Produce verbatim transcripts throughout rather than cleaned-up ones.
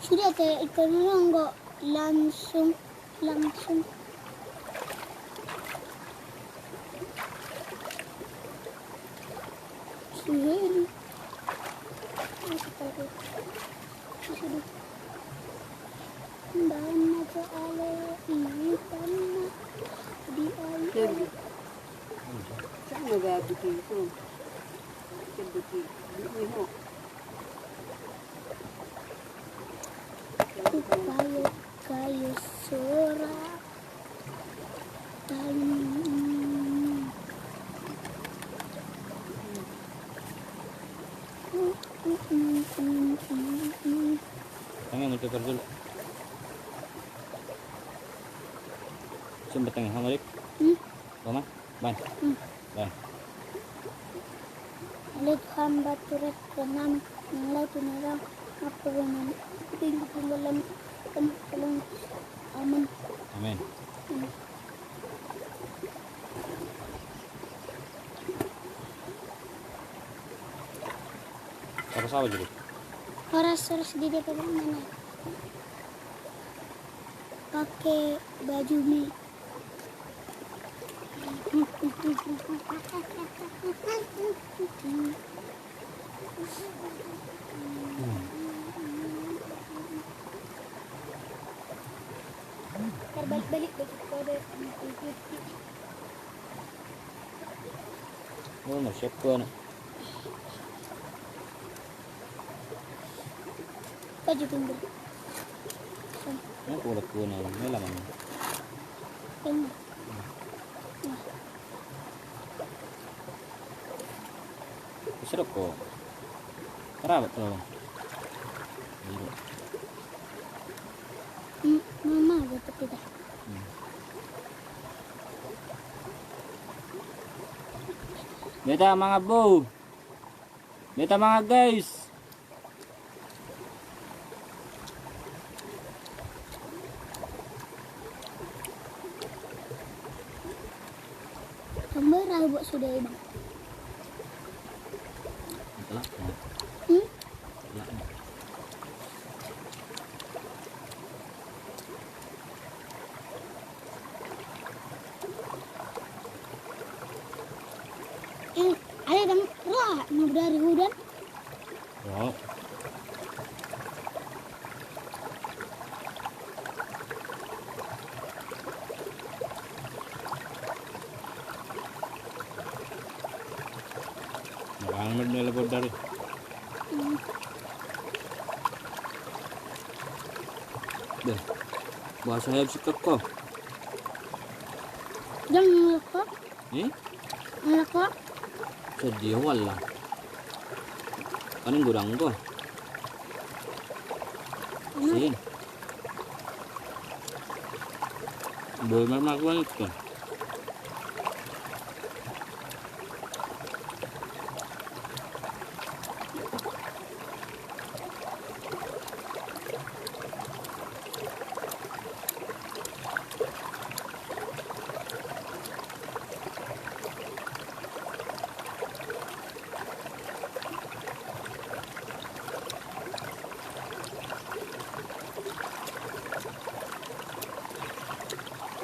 Sudah te, ikan nongko langsung, langsung. Sudah ini. Masih tadi. Masih di. Mbak Anna, cok ale, ini kan di air. Sana babi itu. Kayo, kayo sora. Tengah multi perjul. Sumber tengah, Malik. Hmm? Toma. Ban. Hmm. Ban. Alit hamba turut benam nang lai tunera apa benam. Tinggi tinggal lem tem pelung. Amin. Amin. Hmm. Apa sahabat jadi? Horas, horas di depan mana? Pakai baju mi. Terbalik-balik begitu kode. Oh, na siap ko na. Baju tinggal. Ini aku udah kuna, ini lama nih. Ini. Nah. Bisa rokok. Kerabat tuh. Iya. Hmm, mama ada tapi dah. Hmm. Beta mangan, bo. Beta mangan, guys. Kamu ragu buat sudah, Bang? Itulah. Hmm? Itulah. Eh, ada dang, wah, mau dari hudan. Ya. Makan med nela bodari. Hmm. Deh. Bahasa ya sikap ko. Jangan lupa. Eh? Anak ko? Sedia wala. Kan godang ko. Anak. Sin. Boleh makan itu.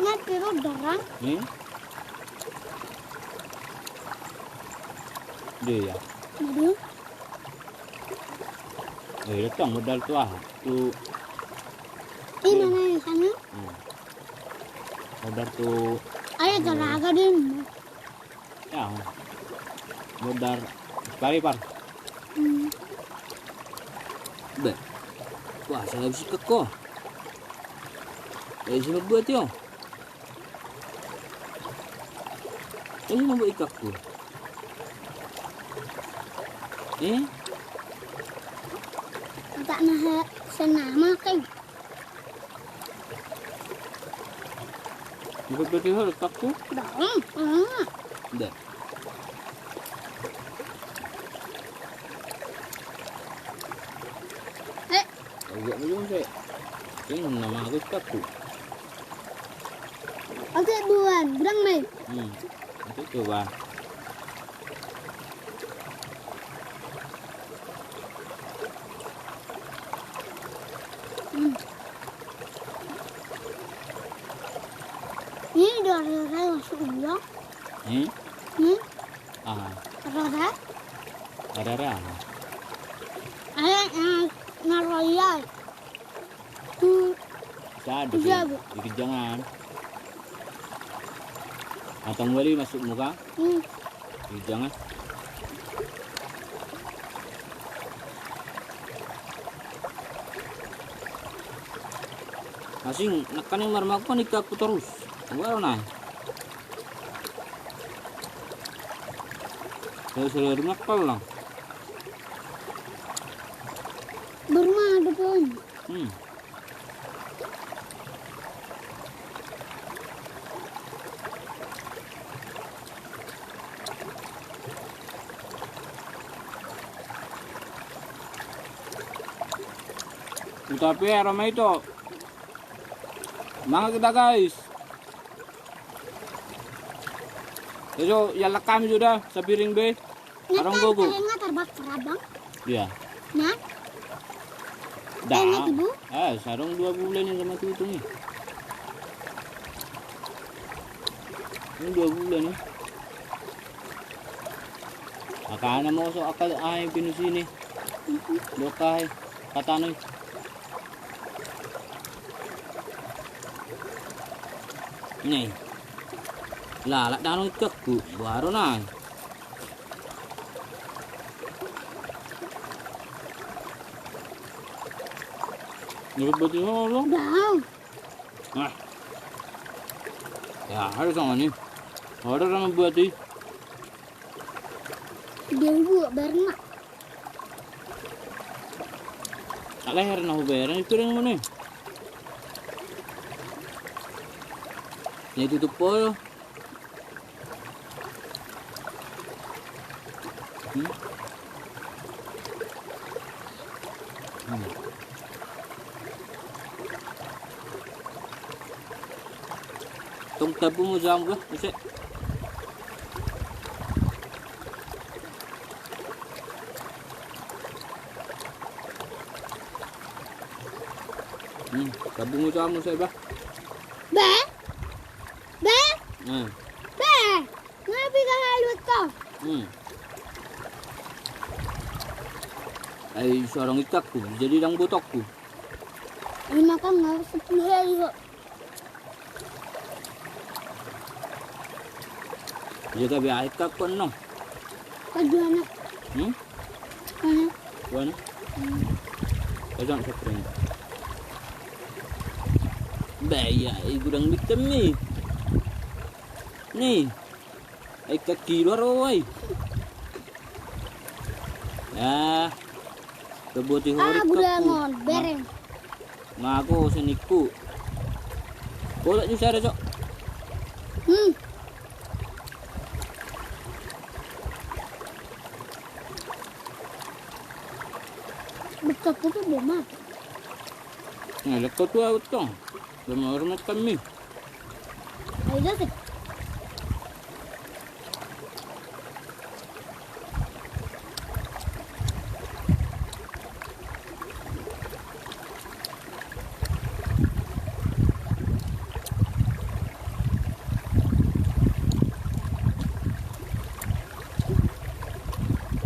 Nanti lo darang. Hmm? Dia ya. Aduh. Eh, datang modal tu ah. Tu. Ini mana yang sana? Hmm. Modal tu. Ayo, hmm, garaga din. Ya. Modal. Pari, par. Hmm. Be. Wah, saya habis keko. Eh, siapa buat yo? Ini mau ikakku. Eh? Agak naha senama, Keng. Ikut berarti hal ikakku? Dong, hmm. Dah. Eh. Agak belum sih. Ini nama aku ikakku. Oke, buan, berang, Mei. Hmm. Itu coba. Rara masuk uang. Hmm? Hmm? Aha. Rara. Rara aha. Ayo, eh, naroyal. Hmm. Sada. Iya, sih, Bu. Dikit jangan. Antong wali masuk muka. Hmm. Dikit jangan. Asing, nangkaning marmaku kan ikatku torus. Gua nai. Saya selalu makan lah. Berma ada pun. Hmm. Tapi aroma itu. Mangan kita, guys. Jadi, ya, lekam sudah sepiring be. Sarong gogo. Telinga terbakar, Abang. Iya. Nah. Dah. Enak, Ibu. Ah, sarong dua bulan ini sama tutung ini. Ini dua bulan ini. Makanya mau sok akal ai pinus ini. Mm-mm. Dokai. Katano. Nih. Lalap danong ikatku, baru nai. Nyebut batu lo. Dah. Nah. Ya, harus sama nih. Harus sama buat ini. Dia buat barna. Alai hera na hubereng i piring muna i. Na ditutup ho. Hmm? Hmm. Tong tabu muse hamu, muse. Hmm, tabu muse hamu, muse, bah. Bah? Bah? Hmm. Bah? Ngapi ka haluat ho? Hmm. Ai, sarong ikatku, jadi dang botokku. Ai, makan nggak sepuluh hari kok. Dia gabe aek ka kon no. Kajuana. Hmm? Mana? Buana? Hmm. Kajang sepring. Bah, iya, i gudang bitem ni. Ni. Aek ka kilo ro ai. Ya. Kebuti horik. Ah, gudang on, bereng. Mago seningku. Bolak ju sada, Cok. Hmm. Betul tu boma. Nah, lekko tu au tong. Boma hormat kami. Ayo, Joseph.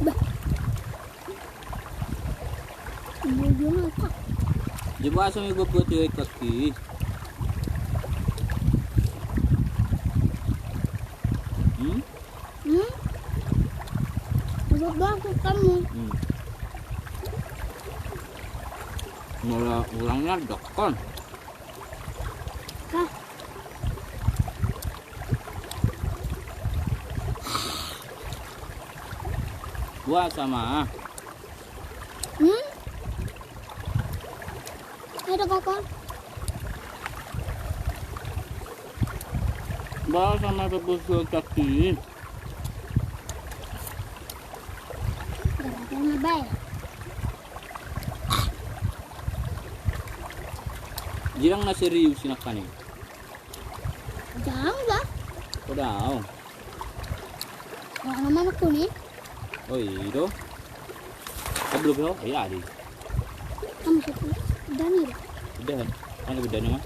Bah. Bujur apa? Di basa mi buat-buat ya kaki. Hmm? Hmm? Buat-buat kamu. Hmm. Malah orangnya dekat. Hah? Gua sama. Hmm? Ada kakak. Ba sama bebus kaki. Jangan baik. Jirang na serius i nangkaning. Jangan lah. Udah. Wah, nama aku ni. Oh, iya do. Kan belum, oh, iya, Adi. Kamu satu. Udah nih. Udah kan? Kan udah nih, Mas.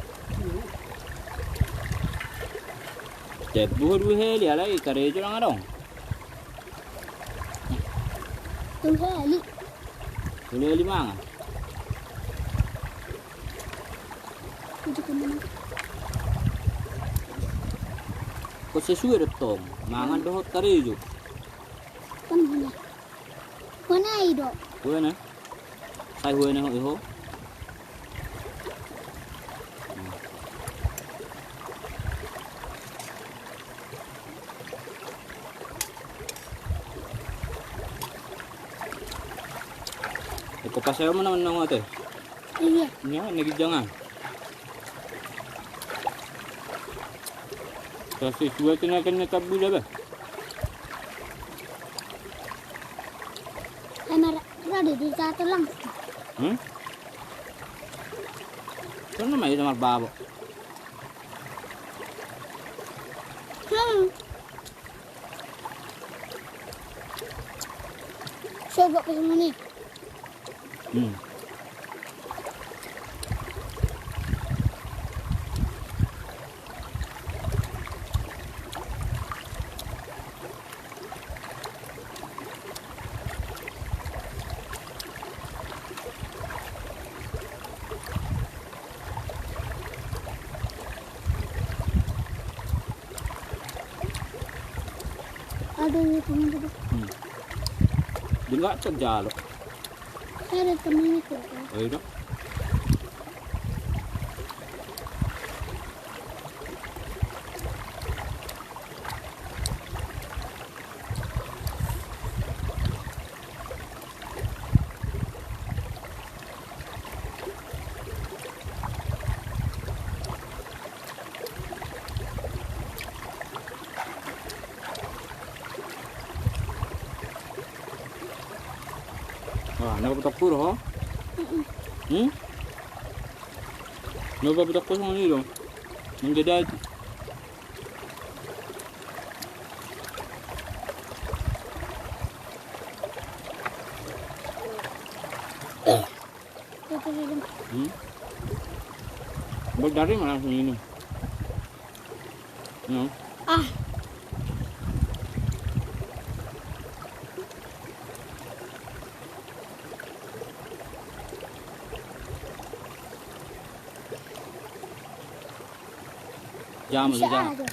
Jep buho dua heli alai karejo nang adong. Tolu heli. Tolu heli mangan. Ko sesuai do tong mangan dohot karejo. Kan hona. Hona i do. Hona. Sai hona ho iho. Ko pasai mana menang ate? Iya. Nya nagi jangan. Kasih suat na kena tabu dah bah. Emang rada di satu lang. Hmm? Kan nama itu marbabo. Hmm. Coba ke sini. Hmm. Ada yang temen juga. Hmm. Dia nggak terjalo. Ada temen itu. Oh, iya. Wah, na pabetak pur ho? Hmm? Na pabetak pur ho ni dong. Menggedai. Hmm? Berdari malah langsung ini. Hmm. Ah. Jam, bisa jam. Aja.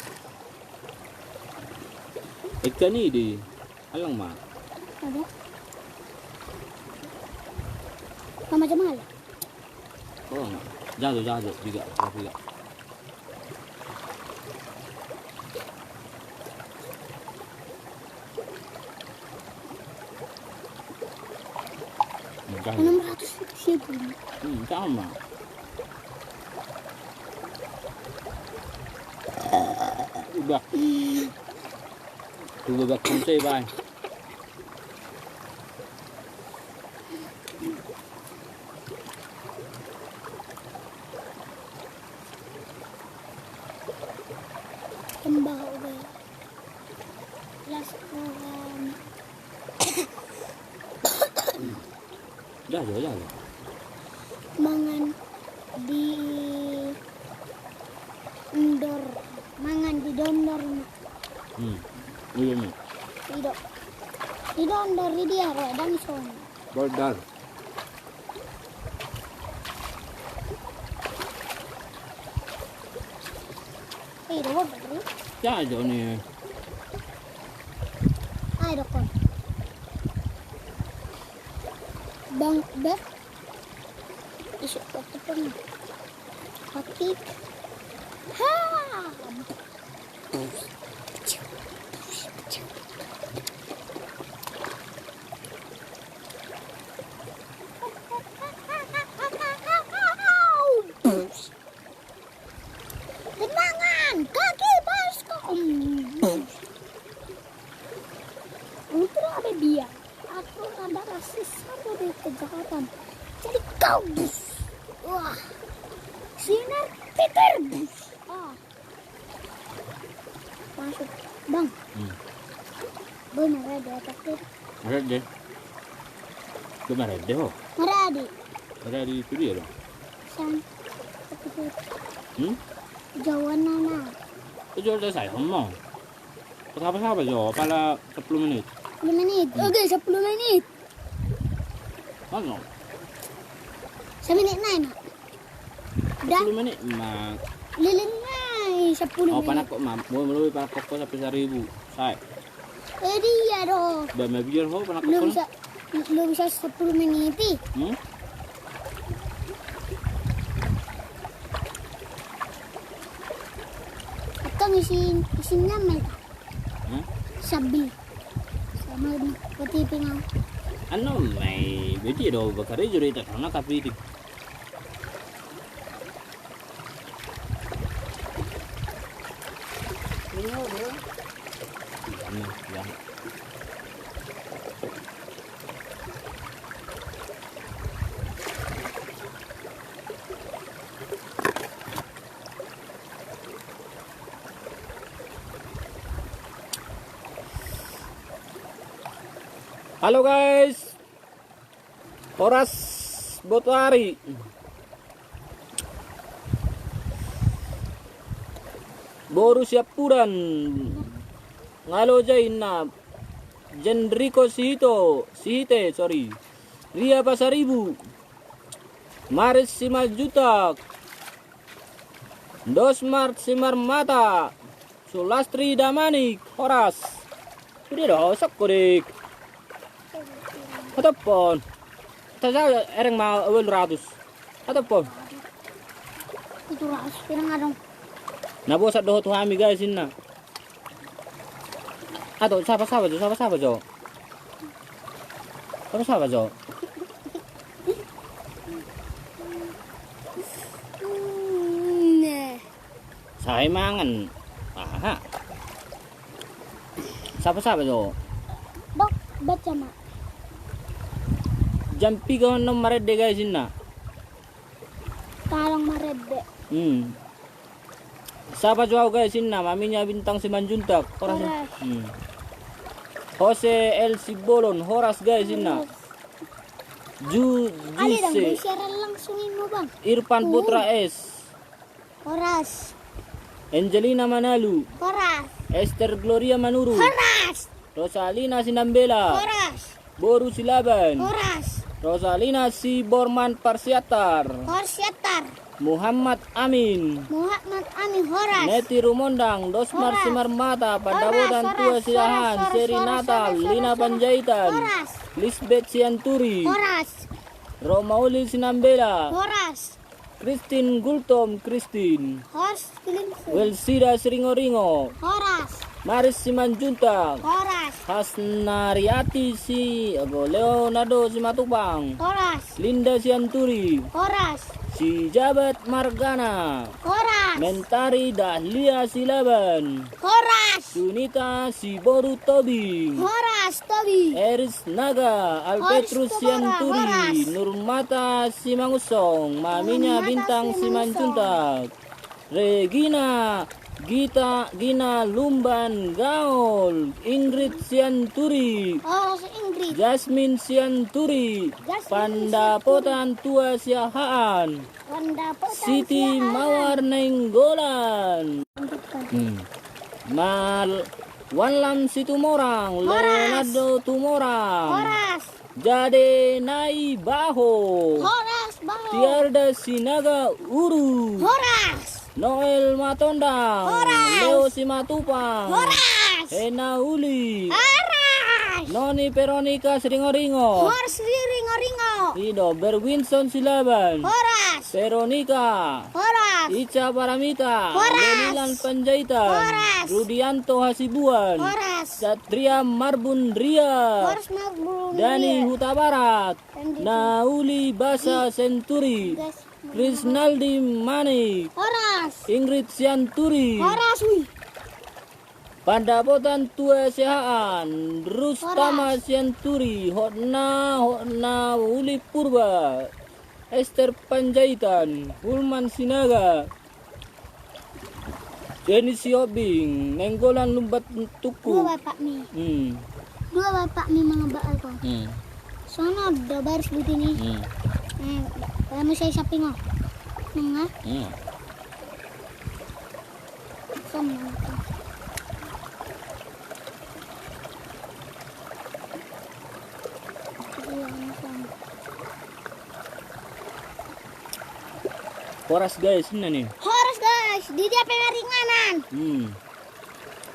Ikan ini di Alang ma. Ada. Sama jam aja. Oh, jago, jago, tiga, tiga. Enam ratus ribu. Hmm, sama. Udah. Dua belas kunci, Bang. Tembau be. Las kurang. Dah, dah, dah, dah. Mangan di dondor, mangan di dondor ma. Hmm. Iya, iya. Ido. Di dondor, di dia, ro, dan son. Boldar. Eh, ido, boldar, ro. Ya, Joni. Ayo, dokon. Bang, bek. Isuk waktu pun. Patik. Ha! Tenangan, kaki, bas, kaki. Untung ada dia. Aku ada rasis satu di kejahatan. Jadi kau bus. Wah. Sinar Peter bus. Ah. Masuk. Bang. Hmm. Bang, ada apa tuh? Ada deh. Bang, ada deh, ho. Ada di. Ada di itu dia, Bang. San. Hmm? Jauhan mana? Jol, selesai, homo. Sapa, sapa, jo, pala sepuluh menit. Sepuluh menit. Hmm. Oke, sepuluh menit. Ano? Semenit nai, Mak. Dah. Sepuluh menit, Mak. Leleng nai, sepuluh menit. Oh, panakko, Mak. Mau melalui panakko sampai seribu. Sai. Eh, dia dong. Bah, mabiar ho, panakko. Belum bisa. Lu bisa sepuluh menit i. Hmm? Atau isin, isinnya mel. Hmm? Sabil. Sama ini, O T P mau. Anu, mai, beti do, bakare juri tak karena tapi di. Ini, bro. Anu, ya. Halo guys. Horas botoari. Boru Siampudan. Nga loja inna. Jendriko Sihito, Sihite, sorry. Ria Pasaribu. Maris Simanjuntak. Dosmart Simarmata. Sulastri Damanik, horas. Sude do, sokko dik. Hatoppon. Tasa ereng ma ualu ratus. Hatoppon. Pitu ratus, pirang adong. Na bosan do ho tu hami guys inna. Ato, sapa, sapa jo, sapa, sapa jo. Sapa, sapa jo. Sai mangan. Aha. Sapa, sapa jo. Bok, baca, Mak. Jam piga on marende guys inna. Tolong marende. Hmm. Sapa jo au guys inna, Maminya Bintang Simanjuntak. Horas. Horas. Hmm. Jose L Sibolon, horas guys inna. Horas. Ju, Jise. Siaran langsung ini, Bang. Irfan Putra S. Horas. Angelina Manalu. Horas. Esther Gloria Manurung. Horas. Rosalina Sinambela. Horas. Boru Silaban. Horas. Rosalina Siborman Parsiatar. Parsiatar. Muhammad Amin. Muhammad Amin, horas. Neti Rumondang, Dosmar Simarmata, Pandapotan Tua Siahaan, Seri Natal, Lina Panjaitan. Horas. Lisbeth Sianturi. Horas. Romauli Sinambela. Horas. Christine Gultom, Christine. Horas, Christine. Welsida Siringoringo. Horas. Maris Simanjuntak. Horas. Hasnariati Si, ago, Leonardo Simatupang. Horas. Linda Sianturi. Horas. Sijabat Margana. Horas. Mentari Dahlia Silaban. Horas. Sunita Siboru Tobing. Horas, Tobing. Eris Naga, Alpetrus Sianturi, Nurmata Simangunsong, Maminya Bintang Simanjuntak, Regina Gita Gina Lumban Gaol, Ingrid Sianturi, Jasmine Sianturi, Pandapotan Tua Siahaan. Siti Mawar Nainggolan. Hmm. Mal Wanlam Situmorang, Leonardo Tumorang. Horas. Jade Nai Baho. Horas, Baho. Tiarda Sinaga Uru. Horas. Noel Matondang. Horas. Leo Simatupang. Horas. Hena Uli. Horas. Noni Veronika Siringoringo. Horas Siringoringo. Ido Berwinson Silaban. Horas. Veronika. Horas. Ica Paramita. Horas. Lelilan Panjaitan. Horas. Rudianto Hasibuan. Horas. Satria Marbun Ria. Horas Marbun Ria. Dani Hutabarat. Nauli Basa Senturi. Krisnaldi Manik. Horas. Ingrid Sianturi. Horas, ui. Pandapotan Tua Siahaan, Rustama Sianturi, Hotna, Hotna Uli Purba, Ester Panjaitan, Hulman Sinaga, Dennis Sihombing, Nainggolan Lumban Tungku. Dua bapakmi. Hmm. Dua bapakmi mangabak alkohol. Hmm. Sono do baris butini. Hmm. Eh, kamu saya shopping, oh. Nengah. Hmm. Horas guys, ini nih. Horas guys, di dia pengaringanan. Hmm.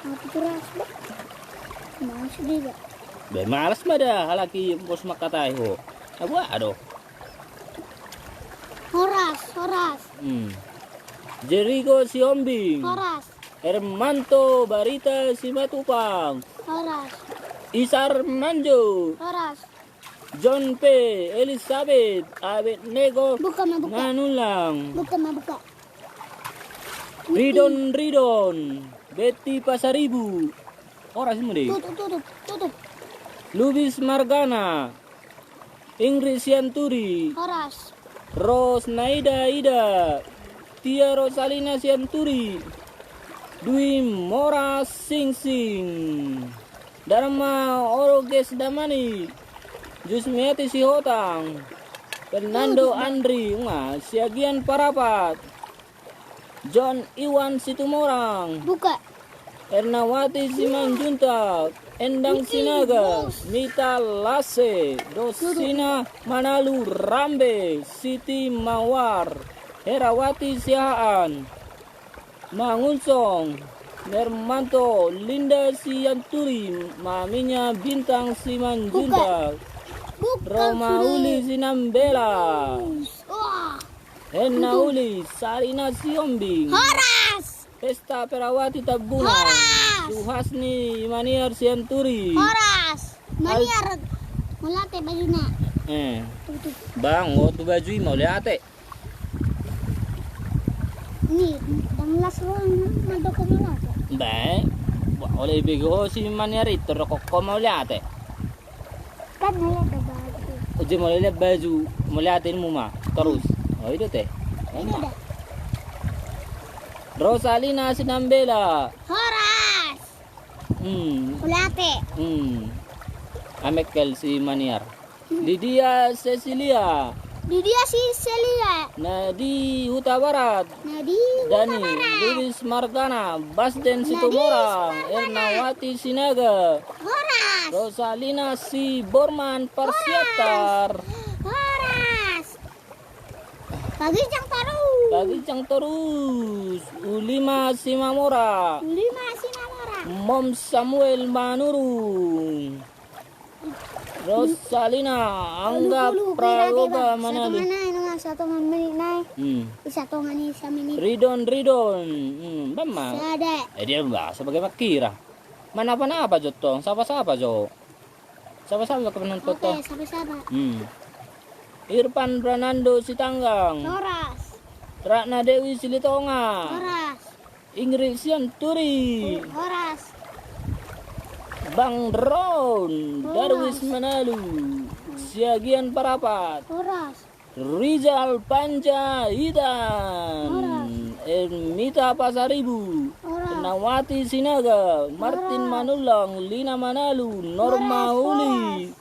Aku keras, Bang. Males juga. Be males ma da, halak i bos makatai ho. Abu ado. Horas, horas. Hmm. Jerigo Sihombing. Horas. Hermanto Barita Simatupang. Horas. Isar Manjo. Horas. John P, Elizabeth, Abednego, buka ma, buka. Manullang. Buka ma, buka. Ridon, Ridon, Betty Pasaribu. Horas ma de. Tutup, tutup, tutup. Lubis Margana, Ingrid Sianturi. Horas. Rosnaida Ida, Tia Rosalina Sianturi, Dwi Mora Singsing, Dharma Oroges Damani, Jusmiati Sihotang, Fernando Andri, nga, Siagian Parapat, John Iwan Situmorang. Buka. Ernawati Simanjuntak, Endang Sinaga, Mita Lase, Dosina Manalu Rambe, Siti Mawar, Herawati Siahaan, Mangunsong, Mermanto, Linda Sianturi, Maminya Bintang Simanjuntak, Roma Uli Sinambela, Henna Uli, Sarina Sihombing. Horas. Pesta Perawati Tambunan. Horas. Suhasni Maniar Sianturi. Horas. Maniar. Mauliate bajuna. Eh. Tutup. Bang, o tu baju i mauliate. Ni, bang las ro mandok mauliate. Bae. Wah, oleh bego si Maniar itu rokok ko mauliate. Kan mauliate baju. Oje mauliate baju, mauliate mu ma terus. Oh, itu teh. Itu dah. Rosalina Sinambela. Horas. Hmm. Mauliate. Hmm. Amekel si Maniar. Hmm. Lydia Cecilia. Lydia Cecilia. Nadi Hutabarat. Nadi Hutabarat. Dani, Luis Margana, Basden Situmorang, Ernawati Sinaga. Horas. Rosalina Siborman Parsiatar. Horas. Pagincang torus. Pagincang torus. Ulima Simamora. Ulima Simamora. Mom Samuel Manurung. Rosalina Angga Prayoga Manalu. Satongan nai, nunga satongan menit nai. Hmm. Satongan i samenit. Ridon, Ridon. Hmm, bang ma. Sada. Eh, dia bahasa bagaimana kira? Manapa-napa jo tong, sapa-sapa jo. Sapa-sapa ke penonton tong. Oke, sapa-sapa. Hmm. Irfan Pranando Sitanggang. Horas. Ratna Dewi Silitonga. Horas. Ingrid Sianturi. Horas. Bang Ron, Darwis Manalu, Siagian Parapat. Horas. Rizal Panjaitan. Horas. Ermita Pasaribu. Horas. Ernawati Sinaga, Martin Manullang, Lina Manalu, Norma Uli.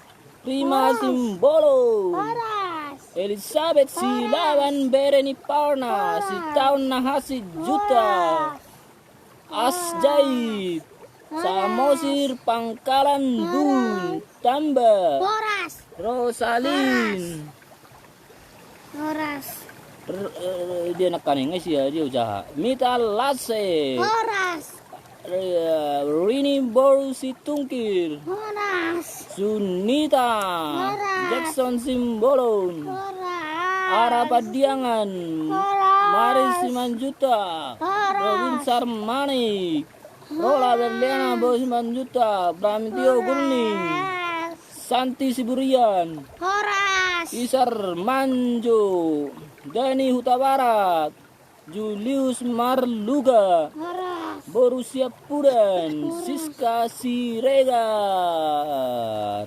Rima Simbolon. Horas. Elizabeth Silaban, bere ni Parna, Sitaon Nahasi Juta. Asjaib. Samosir Pangkalan Bun Tamba. Horas. Rosalin. Horas. Dia nakaning sia dia usaha. Mita Lase. Horas. Rini boru Situngkir. Horas. Sunita. Horas. Jackson Simbolon. Horas. Ara Padiangan. Horas. Mari Simanjuta. Horas. Robin Sarmanik. Rola Berliana boru Simanjuta. Pramitio Gurning. Horas. Santi Siburian. Horas. Isar Manjo. Dani Hutabarat. Julius Marluga. Horas. Boru Siapudan. Horas. Siska Siregar.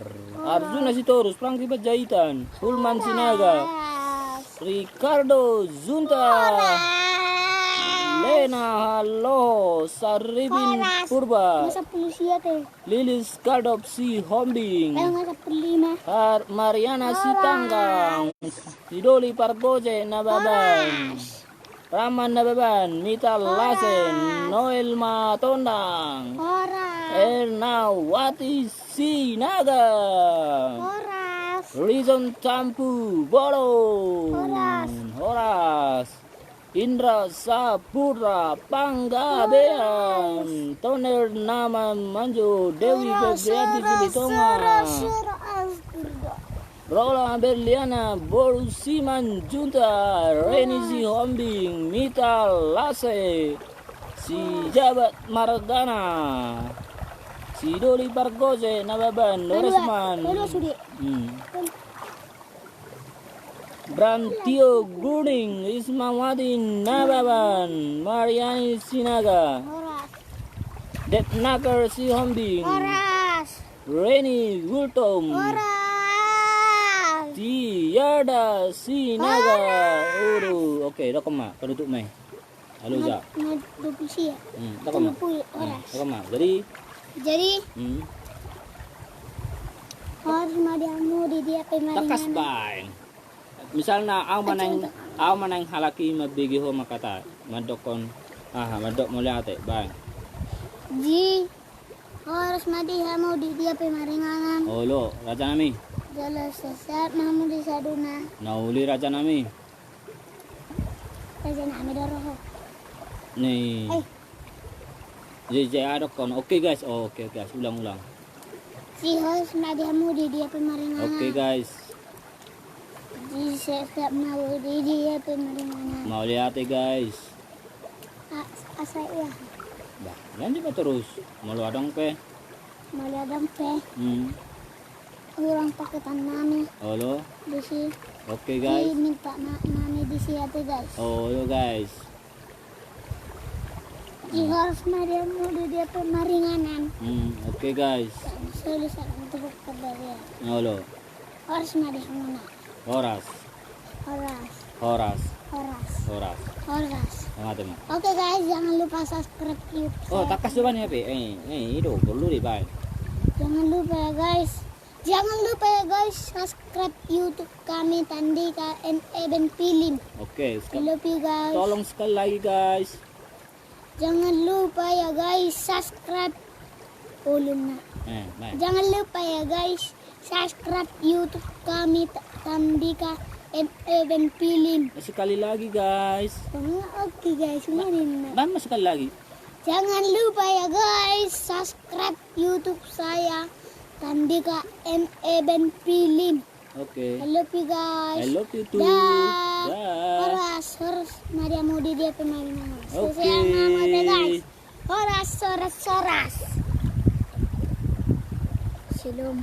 Horas. Arjuna Sitorus, Prangki Panjaitan, Hulman Sinaga. Horas. Ricardo Junta. Horas. Lena Halo, Saribin Purba. Masa polisi ya teh? Lilis Kardop Sihombing. Mariana Sitanggang. Sidoli Parboje Nababan. Horas. Rahman Nababan, Mita Lase, Noel Matondang, Ernawati Sinaga, Rison Tampu Bolon, horas. Indra Saputra Panggabean, Toner Nama Manjo, Dewi Febrianti Silitonga, Rola Berliana, Boru Simanjunta, Reni Sihombing, Mita Lase, Sijabat Margana, Sidoli Pargose Nababan, Doresman. Brantio Guning, Ismawati Nababan, Mariani Sinaga, Depnaker Sihombing, Reni Gultom, Tiarda Sinaga. Oke, dokkon ma, panutup ma i. Halo, Za. Dua puluh sia. Hmm, dokkon ma. Dua puluh, horas. Dokkon ma. Jadi? Jadi, horas ma di hamu di dia pe maringanan. Tangkas, baen. Misalna, au ma naeng, au ma naeng halak i mambege ho mangkatai, mandokkon, aha, mandok mauliate, baen. Jadi, horas ma di hamu di dia pe maringanan. Olo, rajanami. Jala sehat-sehat ma hamu di sadona. Na uli, rajanami. Rajanami do roha. Ni. Eh. Jadi, jadi, ah, dokkon. Oke, guys. Oh, oke, guys. Ulang, ulang. Jadi, horas ma di hamu di dia pe maringanan. Oke, guys. Jadi, sehat-sehat ma hamu di dia pe maringanan. Mauliate, guys. A-, asa ia. Bah, lanjut ma terus. Molo adong pe. Molo adong pe. Hmm. Hurang paketan nami. Olo. Disi. Oke, guys. Diminta na-, nami disi ate, guys. Olo, guys. Jadi, horas ma di hamu di dia pe maringanan. Hmm, oke, guys. Solu sa untuk perdaya. Olo. Horas ma di hamuna. Horas. Horas. Horas. Horas. Horas. Horas. Mauliate ma. Oke, guys, jangan lupa subscribe YouTube. Oh, tangkas do baen i, Hape. Eh, eh, i do, porlu dibaen. Jangan lupa ya, guys. Jangan lupa ya, guys, subscribe YouTube kami, Tandika and Eben Film. Oke, I love you, guys. Tolong sekali lagi, guys. Jangan lupa ya, guys, subscribe. Ulun na. Eh, baik. Jangan lupa ya, guys, subscribe YouTube kami, Ta-, Tandika and Eben Film. Eh, sekali lagi, guys. Oke, guys, semua ini. Baen ma sekali lagi. Jangan lupa ya, guys, subscribe YouTube saya, Tandika and Eben Film. Oke. I love you, guys. I love you too. Dah. Dah. Horas, horas ma di hamu di dia pe maringanan. Oke. Sehat-sehat ma hamu ate, guys. Horas, horas, horas. Shalom.